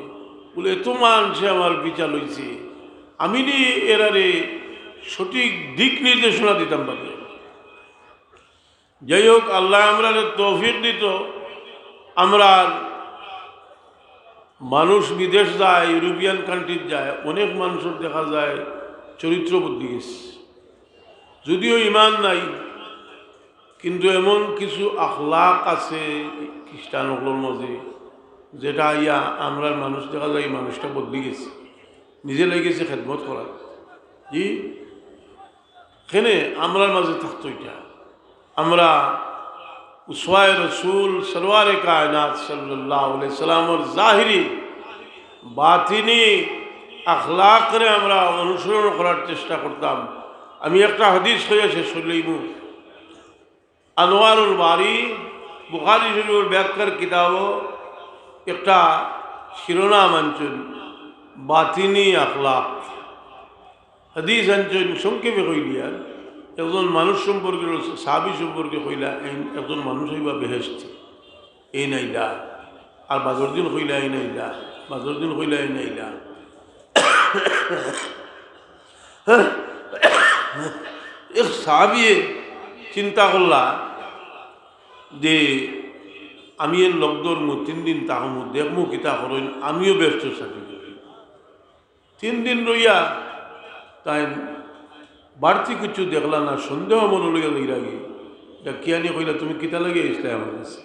বলে, "এত মানষে আমার পিছা লইছে, আমি নি এরারে সঠিক দিক নির্দেশনা দিতাম পারি।" যাই হোক, আল্লায় আমরারে তৌফিক দিতো, আমরার মানুষ বিদেশ যায়, ইউরোপিয়ান কান্ট্রিত যায়, অনেক মানুষর দেখা যায় চরিত্র বদলি গেছে, যদিও ইমান নাই, কিন্তু এমন কিছু আখলাক আছে খ্রিস্টান অকলর মাঝে, যেটা আইয়া আমরার মানুষ দেখা যায়, এই মানুষটা বদলি গেছে, নিজে লাগি গেছে খেদমত করার। জি, কেনে আমরার মাঝে থাকতো ইটা। আমরা উসওয়ায়ে রসুল সরওয়ারে কায়নাত সাল্লাল্লাহু আলাইহি সাল্লামর জাহিরি, বাতিনি আখলাকরে আমরা অনুসরণ করার চেষ্টা করতাম। আমি একটা হাদিস কইয়া শেষ করি লইমু। আনোয়ারুল বারী বুখারী শরীফর ব্যাখ্যার কিতাবো একটা শিরোনাম আনছইন, বাতিনি আখলাক। হাদিস আনছইন, সংক্ষেপে কইলিয়ার, একজন মানুষ সম্পর্কে, সাহাবী সম্পর্কে কইলা, "এইন একজন মানুষ অইবা বেহেশতি, এইন আইলা।" আর বাদর দিন কইলা, "এইন আইলা।" বাদর দিন কইলা, "এইন আইলা।" এক সাহাবিয়ে চিন্তা করলা যে, "আমি এন লগ ধরমু, তিন দিন থাকমু, দেখমু কিতা করইন, আমিও বেহেশতর সাথী করি।" তিন দিন রইয়া তাইন বাড়তি কিচ্ছু দেখলা না, সন্দেহ মনো লইয়া যাইরা গি। ডাকিয়া আনি কইলা, "তুমি কিতা লাগি আইছলায় আমার গেছে?"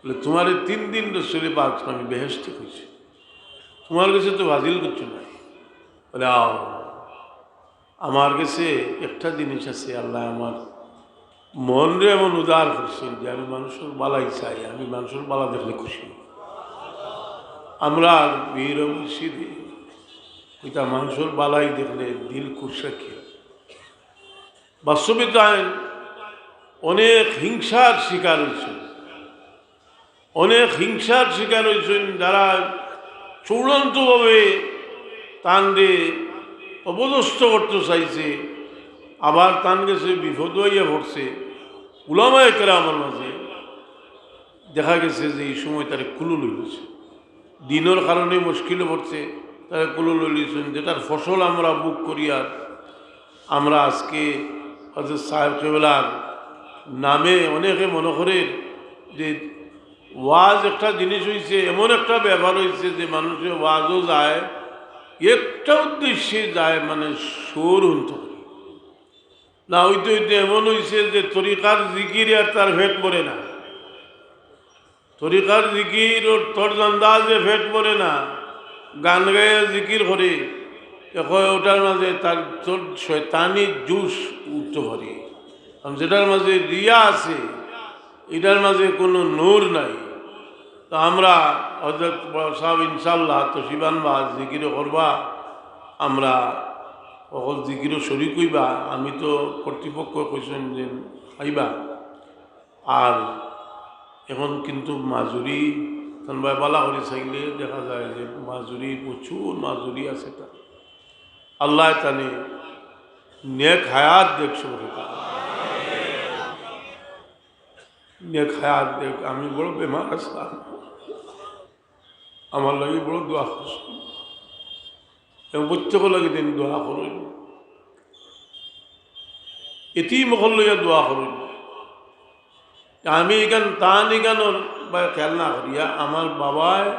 বলে, "তোমারে তিন দিন রসুলে পাক আমি বেহেশতি কইছি, তোমার গেছে তো ফাজিল কিচ্ছু নাই।" বলে, "আও, আমার গেছে একটা জিনিস আছে, আল্লায় আমার মনরে এমন উদার করছইন যে আমি মানুষর বালাই চাই, আমি মানুষর বালা দেখলে খুশি।" আমরার পীর মুর্শিদ ইতা মানুষর বালাই দেখলে দিল খুশ রাখে। বাস্তবে তাইন অনেক হিংসার শিকার অইছইন, অনেক হিংসার শিকার অইছইন, যারা চূড়ান্তভাবে তানরে অপদস্থ করতে চাইছে, আবার তান গেছে বিপদ অইয়া পড়ছে। উলামায়ে কেরামর মাঝে দেখা গেছে যে এই সময় তারে কুলুল অইছে, দিনর কারণে মুশকিলে পড়ছে, তারা কুলো লইলিছইন, যেটার ফসল আমরা ভোগ করিয়ার। আমরা আজকে হযরত সাহেব কিবলার নামে অনেকে মনে করে যে ওয়াজ একটা জিনিস অইছে, এমন একটা ব্যাপার অইছে যে মানুষে ওয়াজও যায়, একটা উদ্দেশ্যে যায়, মানে সুর হুনতো। না অইতে অইতে এমন অইছে যে তরিকার জিকিরে আর তার পেট ভরে না। তরিকার জিকির ওর তর্জ আন্দাজে পেট ভরে না, গান গাইয়া জিকির করে, এ কয় ওটার মাঝে তার তোর শয়তানি জুশ উঠতে পারে। কারণ যেটার মাঝে রিয়া আছে, এটার মাঝে কোনো নূর নাই। তো আমরা হযরত বড় সাহেব ইনশাআল্লাহ তো শিবান বা জিকিরও করবা, আমরা অকল জিকিরও শরিক অইবা। আমি তো কর্তৃপক্ষ কইছেন যে আইবা। আর এখন কিন্তু মাজুরি, তান ভাই বালা করি চাইলে দেখা যায় যে মাজুরি, প্রচুর মাজুরি আছে তার। আল্লাহ তানে নেক হায়াত দেখ সবকে। নেক হায়াত দেখ। আমি বড় বেমার আছলাম, আমার লাগি বড় দোয়া করছইন এবং প্রত্যেক লাগি দিন দোয়া করইন। এতিম অকল লইয়া দোয়া করইন। আমি এখান তান এখানোর বা খেয়াল না করিয়া আমার বাবায়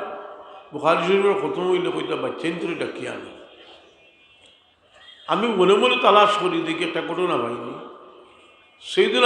বুখারী শরীফর খতম অইলে কইতা বাচ্চাইন্তরে ডাকিয়া আনে। আমি মনে মনে তালাশ করি, দেখি একটা ঘটনা পাইনি। সেইদিন